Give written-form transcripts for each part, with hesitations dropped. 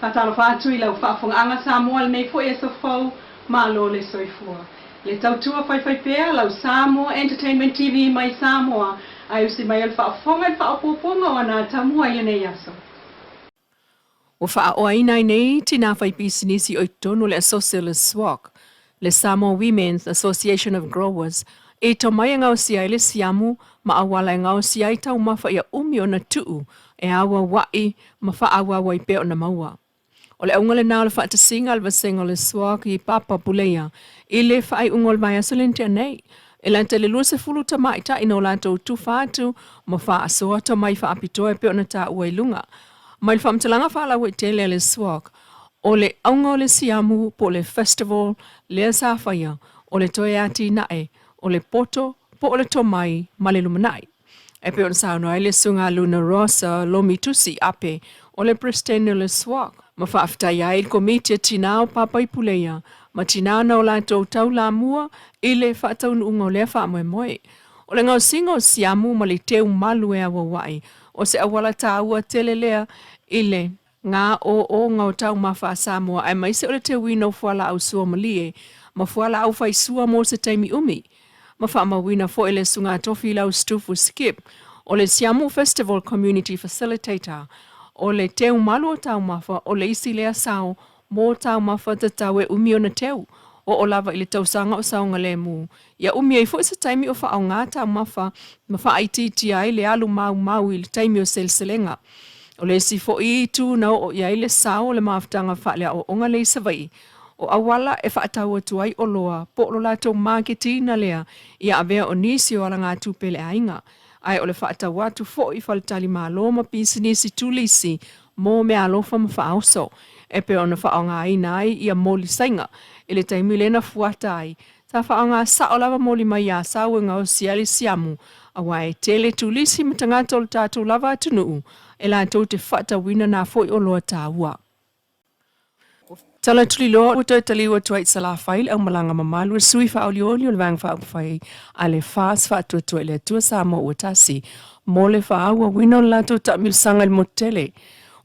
Faatalofa atu i lau faafofogaaga Samoa i lenei foi aso fou, malo le soifua. Le tautua faifaipea lau Samoa Entertainment TV mai Samoa ae usi mai o le faafofoga i le faaopoopoga o ana atamua i lenei aso. Ua faaoaina ai nei tinā faipisinisi o i totonu o le Asosi o le SWOG, le Samoa Women's Association of Growers, i tomai e gaosia ai le siamu ma auala e gaosia ai taumafa ia umi ona tuu e auaua'i ma faaauau ai pea ona maua. O le auga lena o le faatasiga a le vasega o le SWOG i Papa Puleia i le faaiuga o le vaiaso lea na tea nei. E lata i le 20 tamaitai na o latou tufa atu ma faasoa tomai faapitoa e pei ona taua i luga. Mai le faamatalaga faalauaitele a le SWOG, o le auga o le siamu po o le festival lea sa faia, o le toe atinae o le poto po o le tomai ma le lumanai. E pei ona saunoa ai le Susuga Luna Rosa Lomi Tusi Ape o le Peresetene o le SWOG, ma faafetai ai i le Komiti a Tina o Papa Ipuleia ma tina na o latou taulamua i le faataunuuga o lea faamoemoe. O le gaosiga o siamu ma le teu malu e auauai, o se auala taua tele lea i le gaoioga o taumafa a Samoa aemaise o le teuina o fualaau suamalie ma fualaau faisua mo se taimi umi. Ma faamauina foi le Susuga Tofilau Stufu Skip o le Siamu Festival Community Facilitator, o le teu malu o taumafa o le isi lea sao mo taumafa tatau e umi ona teu, oo lava i le tausaga o saogalemu. Ia umi ai foi se taimi o faaaoga taumafa ma faaitiitia ai le alu maumau i le taimi o seleselega. O le isi foi itu na oo i ai le sao o le mafutaga faaleaoaoga lea i Savaii, o auala e faatau atu ai oloa po o lo latou maketiina lea ia avea o nisi o alagatupe i le aiga, ae o le faatau atu foi i faletalimalo ma pisinisi tulisi mo meaalofa ma faaoso e pei ona faaaogaina ai ia moli saiga i le taimi lea na fuata ai. Sa faaaoga sao lava moli mai Asau e gaosia ai le siamu, aua e tele tulisi ma tagata o le tatou lava atunuu e latou te faatauina nā foi oloa taua. Tala Tuliloa ua toe taliu atu ai i Salafai le aumalaga mamalu a sui faaolioli o le Vaega Faaupufai a le FAST Faatuatua i le Atua Samoa Ua Tasi mo le faaauauina o le latou taamilosaga i le motu tele.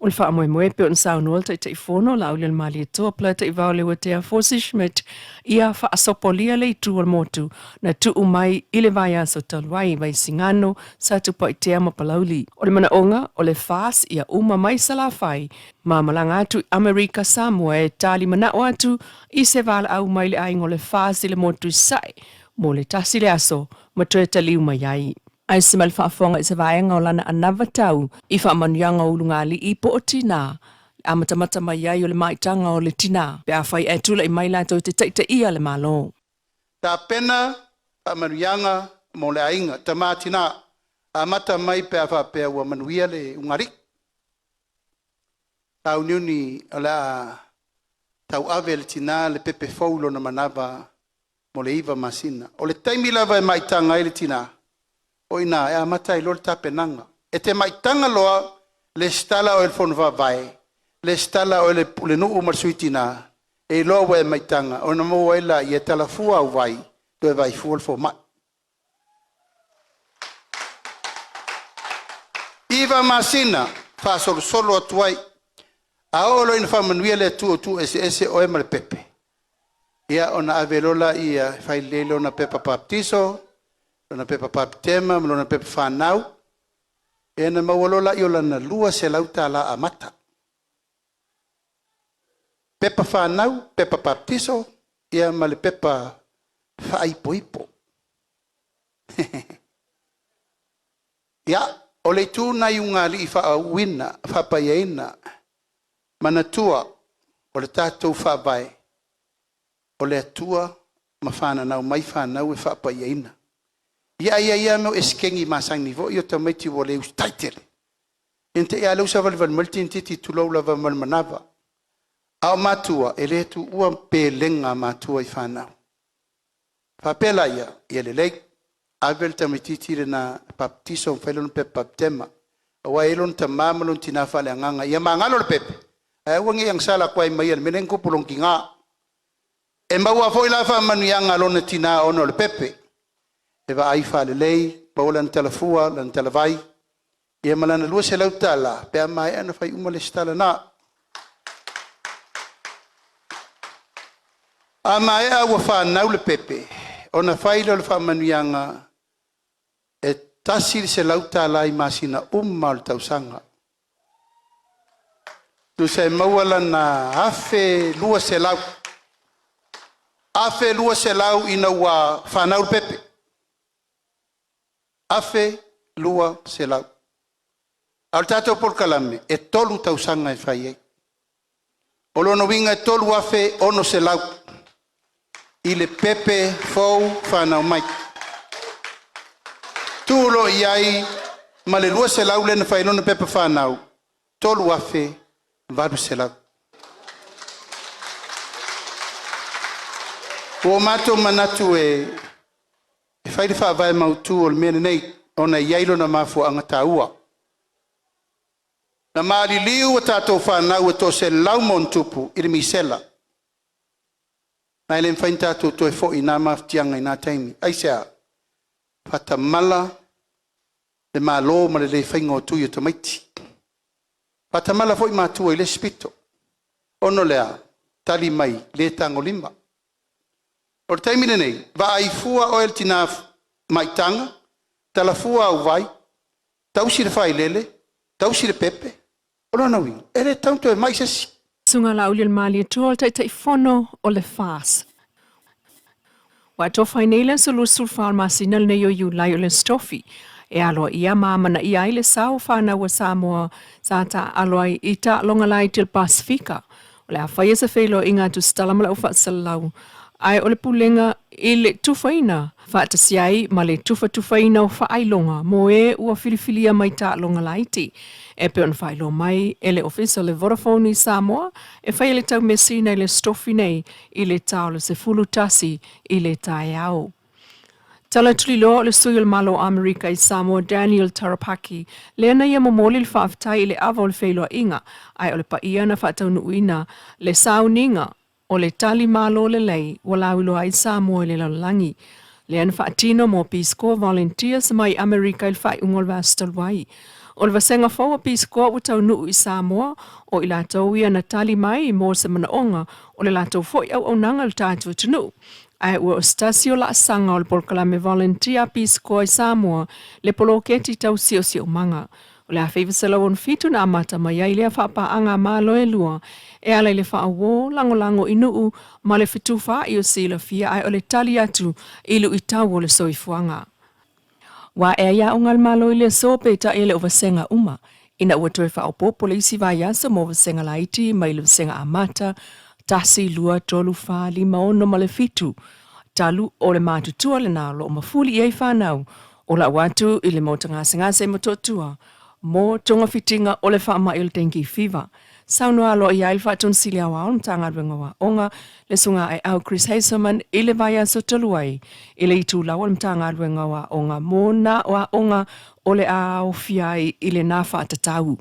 O le faamoemoe e pei ona saunoa le Taitaifono Laaulialemalietoa Polataivao Leuatea Fosi Schmidt ia faasopolia le itu o le motu na tuu mai i le vaiaso talu ai i Vaisigano, Satupaitea ma Palauli. O le manaoga o le FAST ia uma mai Salafai ma malaga atu i Amerika Samoa e tali manao atu i se valaau mai le aiga o le FAST i le motu i Sasae mo le tasi le aso ma toe taliu mai ai. Ae se ma le faafofoga i se vaega o lana anava tau i faamanuiaga o ulugalii po o tinā, le amatamata mai ai o le maitaga o le tinā, pe afai ae tulai mai latou te taitaia le Malo. Tapena faamanuiaga mo le aiga, tama tina, amata mai pe a faapea ua manuia le ulugalii. Sauniuni o le a tauave e le tina le pepe fou lona manava mo le 9 masina. O le taimi lava e maitaga ai le tina, o i ina e amata ai loa le tapenaga. E te maitaga loa, lesitala oe i le fono faavae, lesitala oe i le pulenuu ma le sui tina, e iloa ua e maitaga ona maua ai lea, e talafua au vai, toe vaai fua le fomai. 9 masina faasolosolo atu ai. A oo loa ina faamanuia le Atua ua tuueseese oe ma le pepe, ia ona ave loa lea e fai lelei lona pepa papatiso, lona pepa papitema ma lona pepa fanau, ia ona maua loa lea o lana $200 amata. Pepa fanau, pepa papatiso, ia ma le pepa faaipoipo. Ia, o le itu lena i ulugalii faauuina, faapaiaina. Manatua, o le tatou faavae, o le Atua ma fananau mai fanau e faapaiaina. Ia ai iai lava mea o esekeni masani foi ia o tamaiti ua le usitai tele, ia na te i lava lea ua savalivali mai le teineitiiti tulou lava ma le manava. A o matua, e le tuua pelega a matua i fanau. Faapea laia, ia lelei, ave le tamaitiiti lena e papatiso ma fai lona pepa papitema, aua e i ai lona tama ma lona tina faaleagaga, ia magalo le pepe, ae aua ne i agasala atu ai ma ia i le mea lea na tupu i lona tina. E maua foi la faamanuiaga a lona tina ona o le pepe, e vaai faalelei, maua lana talafua, lana talavai, ia ma lana $200 pe a maea ona fai uma le lesitala. A maea ua fanau le pepe, ona fai lea o le faamanuiaga e $100 i masina uma o le tausaga. Tusa e maua lana $1,200. $1,200 ina ua fanau le pepe. $1,200. A o le tatou polokalame, e 3 tausaga e fai ai. O lona uiga e $3,600 i le pepe fou fanau mai. Tuu loa i ai ma le $200 lea na fai ai lona pepa fanau, $3,800. Ua matou manatu e fai le faavae mautu o le mea lenei ona e i ai lona mafuaaga taua. Na maliliu a tatou fanau e toaselau ma ona tupu i le misela, ma e le mafai ona tatou toe foi i na mafatiaga i na taimi. Aisea? Faatamala le Malo ma le le faiga o tui o tamaiti. Faatamala foi matua i le isi pito. Ona o le a? Tali mai le tagolima. O le taimi lenei, vaai fua oe i le tina maitaga, tala fua au vai, tausi le failele, tausi le pepe. O lona uiga, e le tatau ona toe mai se isi. Susuga Laaulialemalietoa o le Taitaifono o le FAST. Ua atofa ai nei le aso 24 o le masina lenei o Iulai o le Aso Tofi e aloaia ma amanaia ai le sao o fanau a Samoa sa taaalo ai i taaloga laiti o le Pasefika. O le a faia se feiloaiga a Tusitala ma lau faasalalau ae o le pulega i le tufaina faatasi ai ma le tufatufaina o faailoga mo e ua filifilia mai taaloga laiti e pei ona faailoa mai e le Ofisa o le Vodafone i Samoa e faia le taumesina i le Aso Tofi nei i le ta o le 11 i le taeao. Tala tuliloa o le sui o le Malo o Amerika i Samoa Daniel Tarapaki lea na ia momoli le faafetai i le ava o le feiloaiga ae o le paia na faataunuuina le sauniga o le tali malo lelei ua lauiloa ai Samoa i le lalolagi lea na faatino mo Peace Corps Volunteers mai Amerika i le faaiuga o le vaiaso talu ai. O le vasega fou a Peace Corps ua taunuu i Samoa, o i latou ia na tali mai mo se manaoga o le latou foi auaunaga i le tatou atunuu. Ae ua o se tasi o laasaga o le polokalame Volunteer a Peace Corps i Samoa le poloketi tau siosiomaga. O le 1967 na amata mai ai lea faapaaga a Malo e lua e ala i le faauo lagolago i nuu ma le fetufaai o silafia ae o le tali atu i luitau o le soifuaga. Ua ae ai aoga a le Malo i le aso peitai e le o vasega uma ina ua toe faaopoopo le isi vaiaso mo vasega laiti mai le vasega amata, 1, 2, 3, 4, 5, 6 ma le 7, talu o le matutua lena o lo o mafuli i ai fanau o lau atu i le maota gasegase i Motootua mo togafitiga o le faamai o le dengue fever. Saunoa aloaia ai le Faatonu-sili Aoao o le Matagaluega o Aoga, le Susuga Aeau Chris Hazelman i le vaiaso talu ai i le itulau o le Matagaluega o Aoga mo nā o aoga o le a aofia ai i lenā faatatau.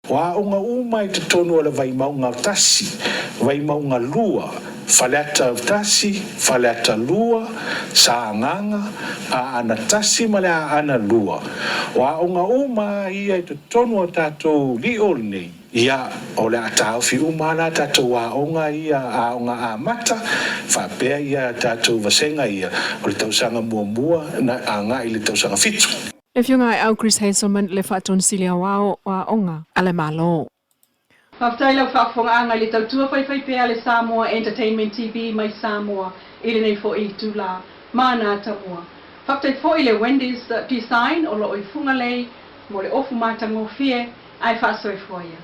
O aoga uma i totonu o le Vaimauga 1, Vaimauga 2, Faleata 1, Faleata 2, Sagaga, Aana 1 ma le Aana 2. O aoga uma a ia i totonu o tatou lio lenei. Ia, o le a taofi uma la tatou aoga ia, aoga amata, faapea ia tatou vasega ia o le tausaga muamua na agai i le tausaga fitu. Le Afioga Aeau Chris Hazelman, le Faatonu-sili Aoao o Aoga a le Malo. Faafetai lau faafofogaaga i le tautua faifaipea a le Samoa Entertainment TV mai Samoa i lenei foi itula. Mana tamua. Faafetai foi i le Wendy's Design o lo o i Fugalei mo le ofu matagofie ae faasoifua ia.